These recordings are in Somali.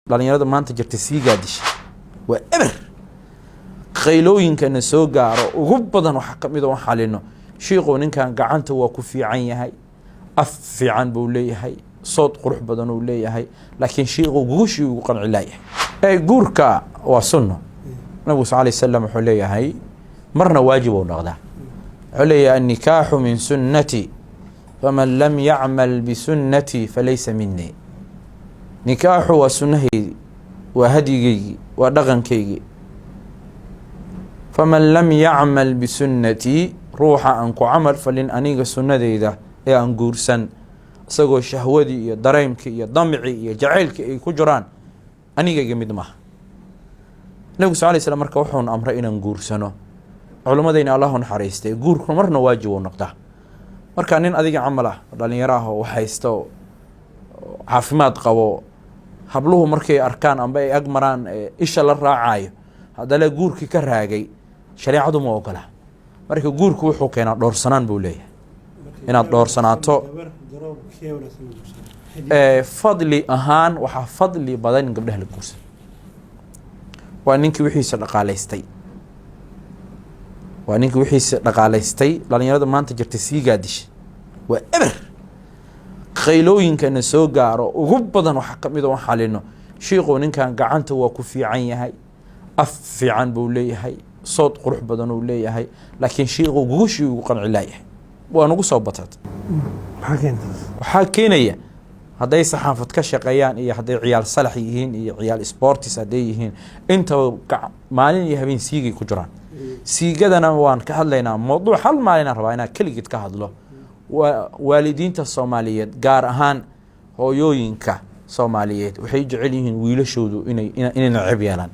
Dhalinyarada maanta jirta siigaa disha, waa eber. Qaylooyinkana soo gaaro ugu badan waxaa kamid oo xalino: "Shiiqow, ninkan gacanta waa ku fiican yahay, af fiican buu leeyahay, sood qurux badan uu leeyahay, laakiin shiiqow gugushii ugu qanci laayahay." Guurka waa sunno. Nabigu sal alay slam wuxuu leeyahay, marna waajib uu noqdaa. Wuxuu leeyahay: "النكاح من سنتي، فمن لم يعمل بسنتي فليس مني." Nikaaxu waa sunnahaydii, waa hadyigeygii, waa dhaqankaygii. فمن لم يعمل بسنتي, ruuxa aan ku camal falin aniga sunnadeyda ee aan guursan, isagoo shahwadii iyo dareymkii iyo damcii iyo jacaylkii ay ku jiraan, aniga iga mid maaha. Nabigu sal lay slam marka wuxuuna amray inaan guursano. Culimmadayna Allahu naxariistay, guurku marna waajib uu noqdaa. Marka nin adiga camal ah, dhalinyaro ah oo haysta oo caafimaad qabo, habluhu markay arkaan amba ay ag maraan isha la raacayo, haddana guurkii ka raagay, shareecadu ma ogola. Marka guurku wuxuu keenaa dhoorsanaan buu leeyahay, inaad dhoorsanaato. Fadli ahaan waxaa fadli badan in gabdhaha la guursado. Waa ninkii wixiisa dhaqaalaystay, waa ninkii wixiisa dhaqaalaystay. Dhalinyarada maanta jirta siigaa disha, waa eber. Qaylooyinkana soo gaaro ugu badan waxaa kamid oo xalino: "Shiiqow, ninkan gacanta waa ku fiican yahay, af fiican buu leeyahay, sood qurux badan uu leeyahay, laakiin shiiqow gugushii ugu qanci laayahay." Waa nagu soo batad. Waxaa keenaya hadday saxaafad ka shaqeeyaan iyo hadday ciyaal salax yihiin iyo ciyaal sportis hadday yihiin, intaba maalin iyo habeen siigay ku jiraan. Siigadana waan ka hadlaynaa, mawduuc hal maalinaan rabaa inaan keligeed ka hadlo. Waalidiinta Soomaaliyeed, gaar ahaan hooyooyinka Soomaaliyeed, waxay jecel yihiin wiilashoodu inay nacib yeelaan.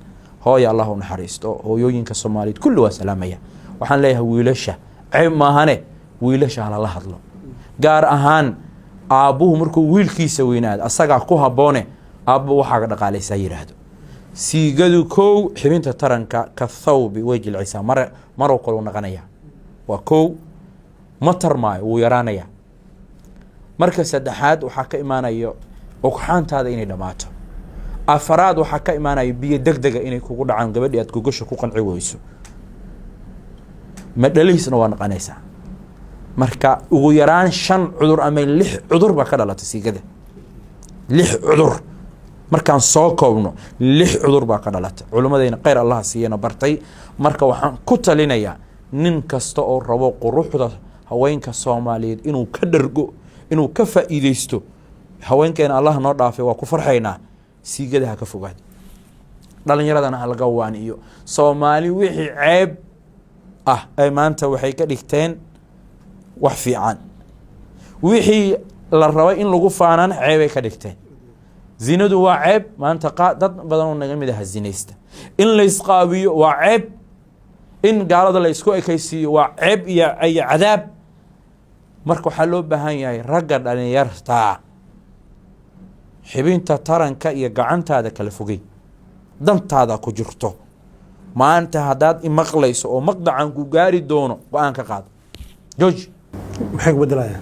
Hooya, Allah u naxariisto. Hooyooyinka Soomaaliyeed kulli waa salaamaya. Waxaan leeyahay wiilasha ceeb maahane, wiilasha halala hadlo. Gaar ahaan aabbuhu markuu wiilkiisa weynaado, asagaa ku habboone, aabbo waxaaga dhaqaalaysaa yidhaahdo. Siigadu kow, xibinta taranka كالثوب way jilcisaa, mar maroo kale u naqanaya. Waa kow, ma tarmaayo, wuu yaraanaya. Marka saddexaad waxaa ka imaanayo ugxaantaada inay dhammaato. Afaraad waxaa ka imaanaya biyo deg dega inay kugu dhacaan, gabadhii aad gogasha ku qanci weyso, madhalihiisna waa naqanaysaa. Marka ugu yaraan shan cudur ama lix cudur baa ka dhalata siigada. Lix cudur markaan soo koobno, lix cudur baa ka dhalata. Culimmadayna kheyr Allaha siiyana bartay. Marka waxaan ku talinayaa nin kasta oo rabo quruxda haweenka Soomaaliyeed inuu ka dhargo, inuu ka faa'iideysto, haweenkeena Allah noo dhaafay, waa ku farxaynaa, siigada ha ka fogaado. Dhalinyaradana ha laga waaniyo. Soomaali wixii ceeb ah ay maanta waxay ka dhigteen wax fiican, wixii la rabay in lagu faanana ceebay ka dhigteen. Zinadu waa ceeb maanta, dad badan oo naga mid aha zinaysta. In laysqaabiyo waa ceeb, in gaalada la isku ekaysiiyo waa ceeb iyo cadaab. Marka waxaa loo baahan yahay ragga dhalinyartaa, xibinta taranka iyo gacantaada kala fogey, dantaada ku jirto. Maanta haddaad imaqlayso oo maqdacan ku gaari doono, go-aan ka qaado, jooji. Maxay ku bedelayaan?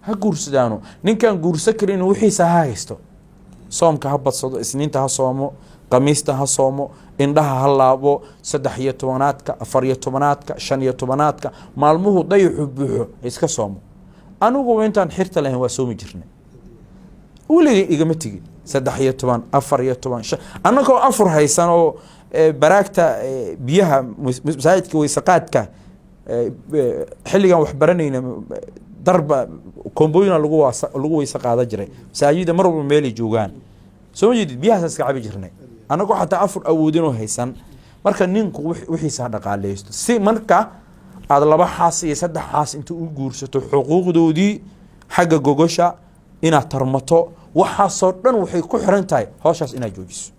Ha guursadaano. Ninkaan guursan karin wixiisa ha haysto, soomka ha badsado, Isniinta ha soomo, Khamiista ha soomo, indhaha ha laabo, 13aadka, 14aadka, 15aadka, maalmuhu dayaxu buuxo iska soomo. Aniguba intaan xirta lahayn waa soomi jirnay, weligay igama tegin 13, 14, shan, annagoo afur haysan oo baraagta biyaha masaajidka weysaqaadka, xilligan wax baranayna darba koombooyina lagu weyse qaadan jiray. Masaajida mar walba meelay joogaan, soo ma jeedid, biyahaas iska cabi jirnay annagoo xataa afur awoodinoo haysan. Marka ninku wixiisa ha dhaqaaleysto, si marka aada laba xaas iyo saddex xaas inta u guursato, xuquuqdoodii xagga gogosha inaad tarmato, waxaasoo dhan waxay ku xiran tahay hawshaas inaad joojiso.